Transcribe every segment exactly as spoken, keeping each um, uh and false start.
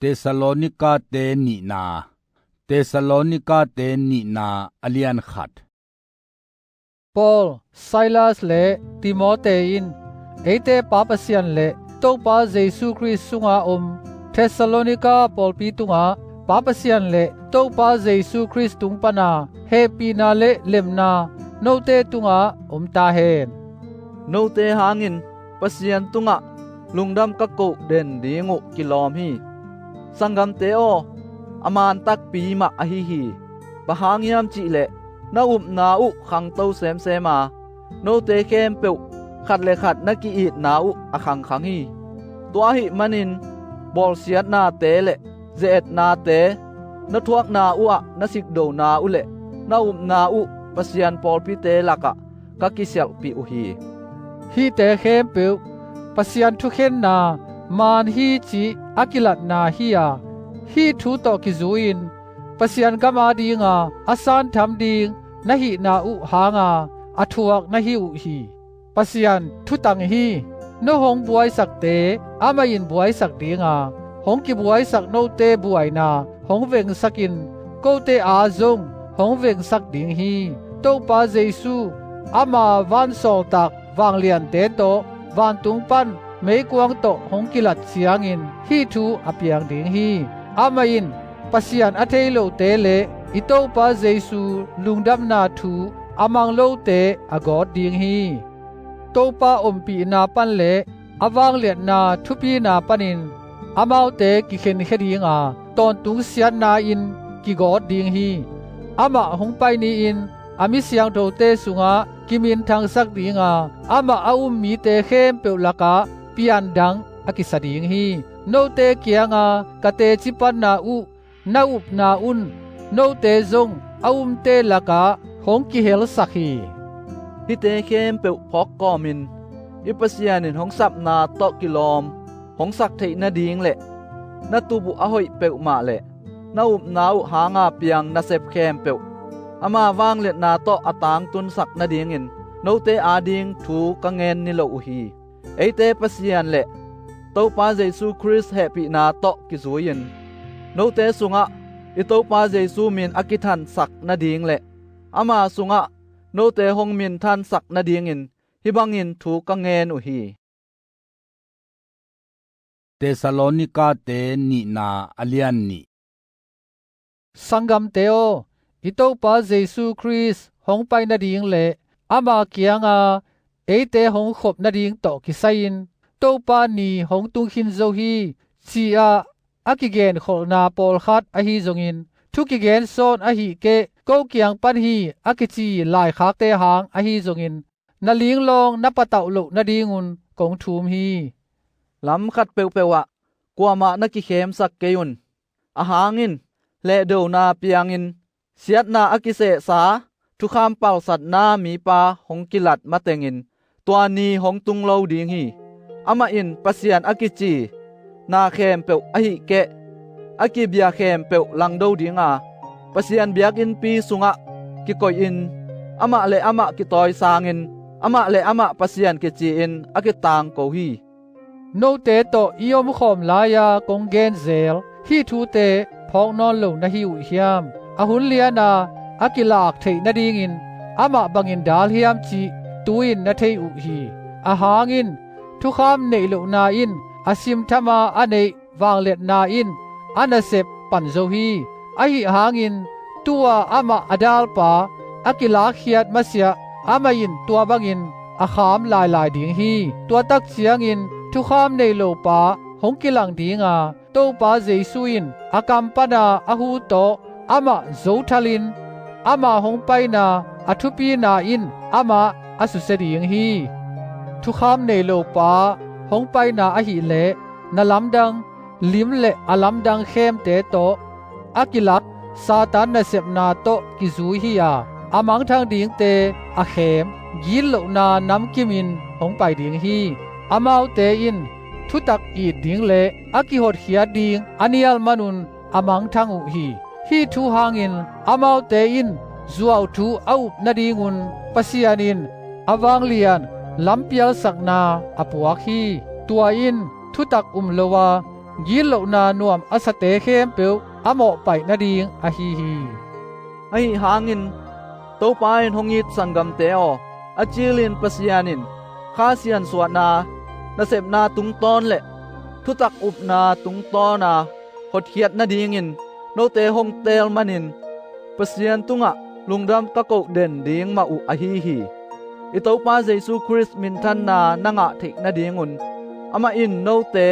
Thessalonika-te nihna. Thessalonika-te nihna a lian khat. Paul, Silas le Timote in eite Pa Pasian le Topa Jesu Khrist sunga om Thessalonika pawlpi tungah Pa Pasian le Topa Jesu Khrist tung pana hehpihna le lemna note tungah om ta hen. Note hangin Pasian tungah lungdam ka koh den ding uh kilawm hi. Sanggamte aw, a man takpi mah ahi hi. Bang hang hiam cihleh na upna uh khangto semsem a, note khempeuh khat le khat na ki-itna uh a khangkhang hi. Tua ahih manin bawlsiatnate le ze-etnate, na thuakna uhah na sikdona uh le na upna uh Pasian pawlpite lakah ka kisialhpih uh hi. Hihte khempeuh Pasian thukhenna man hi cih a kilatna hi-a, hih thu tawh kizui-in Pasian gam adinga a santham ding na hihna uh hanga a thuak na hi uh hi. Pasian thutang hi. No hong buaisakte amah in buaisak dinga, hong kibuaisak note buaina hong vengsakin kote a zong hong vengsak ding hi. Topa Jesu ama vansawltak vangliante tawh vantung pan meikuang tawh hong kilat ciangin hih thu a piang ding hi. Amah in Pasian a thei lote le i Topa Jesu lungdamna thu a mang lote a gawt ding hi. Topa ompihna pan le a vangliatna thupina panin amaute kikhenkhia dinga, tawntung siatna-in kigawt ding hi. Amah hong pai ni-in a mi siangthote sungah kiminthangsak dinga, amah a um mite khempeuh lakah piandang a kisa ding hi. Note kianga ka teci panna uh na upna un note zong a umte lakah hong kihelsak hi. Hihte khempeuh phawk kawmin i Pasian in hong sapna tawh kilawm hong sak theih nading le na tup uh a hoih peuhmah le na upna uh hanga piang nasep khempeuh ama vangliatna tawh a tangtunsak nadingin note ading thu ka ngen niloh uh hi. Eite Pasian le Topa Jesu Khrist hehpihna tawh kizui-in note sungah i Topa Jesu min a kithansak nading le ama sungah note hong minthansak nadingin hih bangin thu ka ngen uh hi. Thessalonika-te nihna a lian nih. Sanggamte aw, i Topa Jesu Khrist hong pai nading le ama kianga eite hong khop nading tawh kisai-in Topa ni hong tung khin zo hi, ci-ah a kigenkholhna pawlkhat ahi zongin, thu kigen sawn ahih keh ko kiang pan hi a kici laikhakte hang ahi zongin, na linglawng na patauh loh nadingun kong thum hi. Lam khat peuhpeuh ah kuamah na kikhemsak kei un. Ahang in lehdona piangin siatna a kisehsa thukham palsatna mipa hong kilat matengin tua ni hong tung lo ding hi. Amah in Pasian a kici na khempeuh ahih keh a kibia khempeuh langdo dinga, Pasian biakinnpi sungah kikoihin amah le amah kitawi sangin amah le amah Pasian kici-in a kitangko hi. Note tawh i omkhawm lai-a kong genzel hih thute phawk nawn lo na hi uh hiam? A hun liana a kilak theih nadingin amah bangin dal hiam cih tu-in na thei uh hi. Ahang in thukham neih lohna in a simthama a neih vangliatna in a nasep pan zo hi. Ahi hangin tu-a amah a dalpa a kilakkhiat masiah amah in tua bangin a kham lailai ding hi. Tua tak ciangin thukham nei lopa hong kilang dinga, Topa Jesu in a kam pana a hu tawh amah zothalin ama hong paina a thupina in amah a susia ding hi. Thukham nei lopa hong paina ahileh na lamdang lim le a lamdang khemte tawh a kilak Satan nasepna tawh kizui hi-a, a mangthang dingte a khem gitlohna namkimin hong pai ding hi. Amaute in thutak it ding le a kihotkhiat ding a nial manun a mangthang uh hi. Hih thu hangin amaute in zuauthu a up nadingun Pasian in a vanglian lampialsakna a puak hi. Tua in thutak um lo-a gitlohna nuam a sate khempeuh a mawhpaih nading ahi hi. Ahi hangin Topa in hong it sanggamte aw, a cilin Pasian in Kha siansuahna nasepna tungtawn le thutak upna tungtawna hotkhiat nadingin note hong teel manin Pasian tungah lungdam ka koh den ding mah uh ahi hi. I Topa Jesu Khrist minthanna na ngah theih nadingun amah in note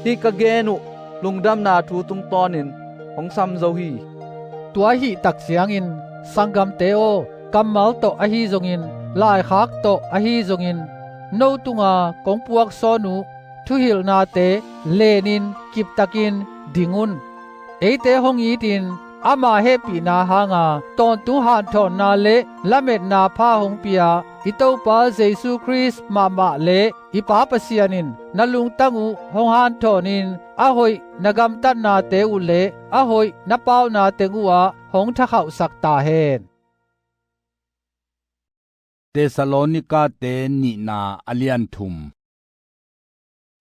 hih ka gen uh lungdamna thu tungtawnin hong sam zo hi. Tua ahih tak ciangin sanggamte aw, kammal tawh ahi zongin, laikhak tawh ahi zongin, no tunga kong puaksawn uh thuhilhnate lenin kiptakin ding un. Eite hong itin ama hehpihna hanga tawntung hanthawnna le lametna pha hong pia i Topa Jesu Khrist mahmah le i Pa Pasian in na lungtang uh hong hanthawnin a hoih na gamtatnate uh le a hoih na pauna teng uhah hong thakhauhsak ta hen. Thessalonika-te nihna a lian thum.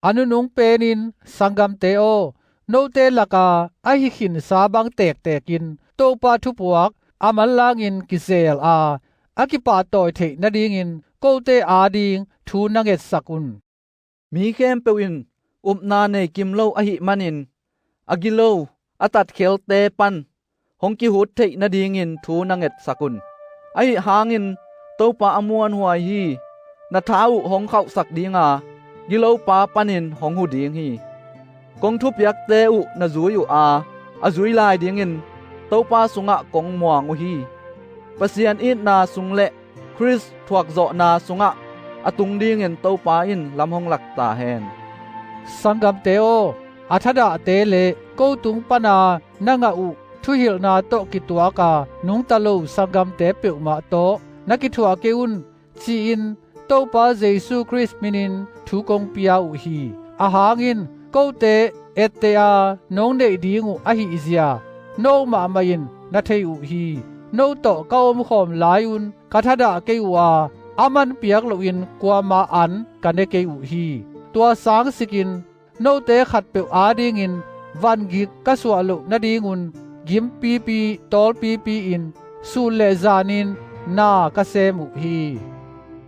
A nunung penin sanggamte aw, note laka ahi khinsa bang tektekin Topa thupuak a manlangin kizel a, a kipahtawi theih nadingin kote ading thu na ngetsak un. Mi khempeuh in upna nei kim lo ahih manin a gilo a tatkhelte pan hong kihut theih nadingin thu na ngetsak un. Ahi hangin Topa a muanhuai hi. Na tha uh hong khauhsak dinga gilopa panin hong hu ding hi. Kong thupiakte uh na zui uh a, a zui lai dingin Topa sungah kong muang uh hi. Pasian itna sung le Khrist thuakzawhna sungah a tung dingin Topa in lam hong lak ta hen. Sanggamte aw, a thadahte le ko tung pana na ngah uh thuhilhna tawh kituaka nungta lo sanggamte peuhmah tawh na kithuah kei un, ci-in Topa Jesu Khrist minin thu kong pia uh hi. Ahang in kote etteh a nong neih ding uh ahihzia no mahmah in na thei uh hi. No tawh ka omkhawm lai-un ka thadah kei uh a, a man piak lohin kuama an ka ne kei uh hi. Tua sangsikin note khatpeuh adingin vangik ka suah loh nadingun gimpipi tawlpipi-in sun le zanin na ka sem uh hi.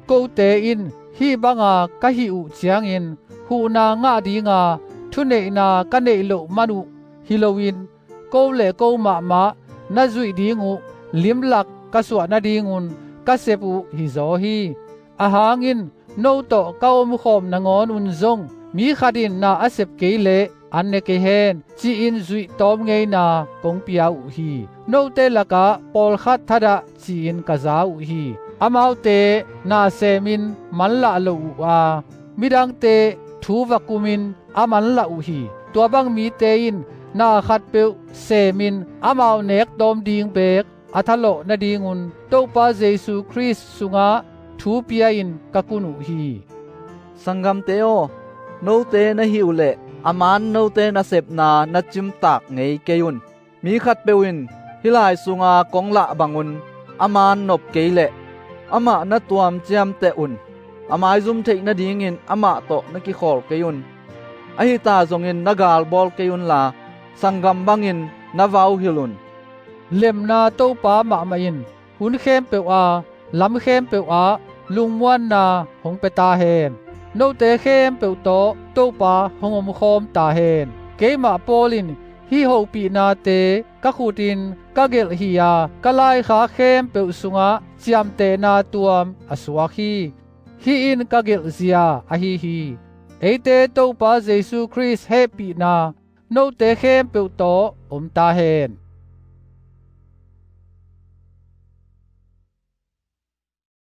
Kote in hih banga ka hih uh ciangin huhna ngah dinga thuneihna ka neih loh man uh hi loin ko le ko mahmah na zuih ding uh limlak ka suah nadingun ka sep uh hizaw hi. Ahang in no tawh ka omkhawm nangawn un zong mi khat in na a sep kei leh an ne kei hen, ci-in zuihtawm ngeina kong pia uh hi. Note lakah pawlkhat thadah ci-in ka za uh hi. Amaute na semin manlah lo uh a, midangte thu va kumin a manlah uh hi. Tua bang mite in na khatpeuh semin amau nek tawm ding beek a thalawh nadingun Topa Jesu Khrist sungah thu pia-in ka kun uh hi. Sanggamte aw, note na hih uh leh a maan note nasepna na cimtak ngei kei un. Mi khatpeuh in hih lai sunga kong lah bangun a maan nop kei leh amah na tuam ciamteh un. A maizum theih nadingin amah tawh na kikhawl kei un. Ahi ta zongin na galbawl kei unla sanggam bangin na vauhilh un. Lemna Topa mahmah in hun khempeuh a lam khempeuh ah lungmuanna hong pia ta hen. Note khempeuh tawh Topa hong omkhawm ta hen. Keimah Paul in hih hopihnate ka khutin ka gelh hi-a ka laikhak khempeuh sungah ciamtehna tuam a suak hi. Hih in ka gelhzia ahi hi. Eite Topa Jesu Khrist hehpihna note khempeuh tawh om ta hen.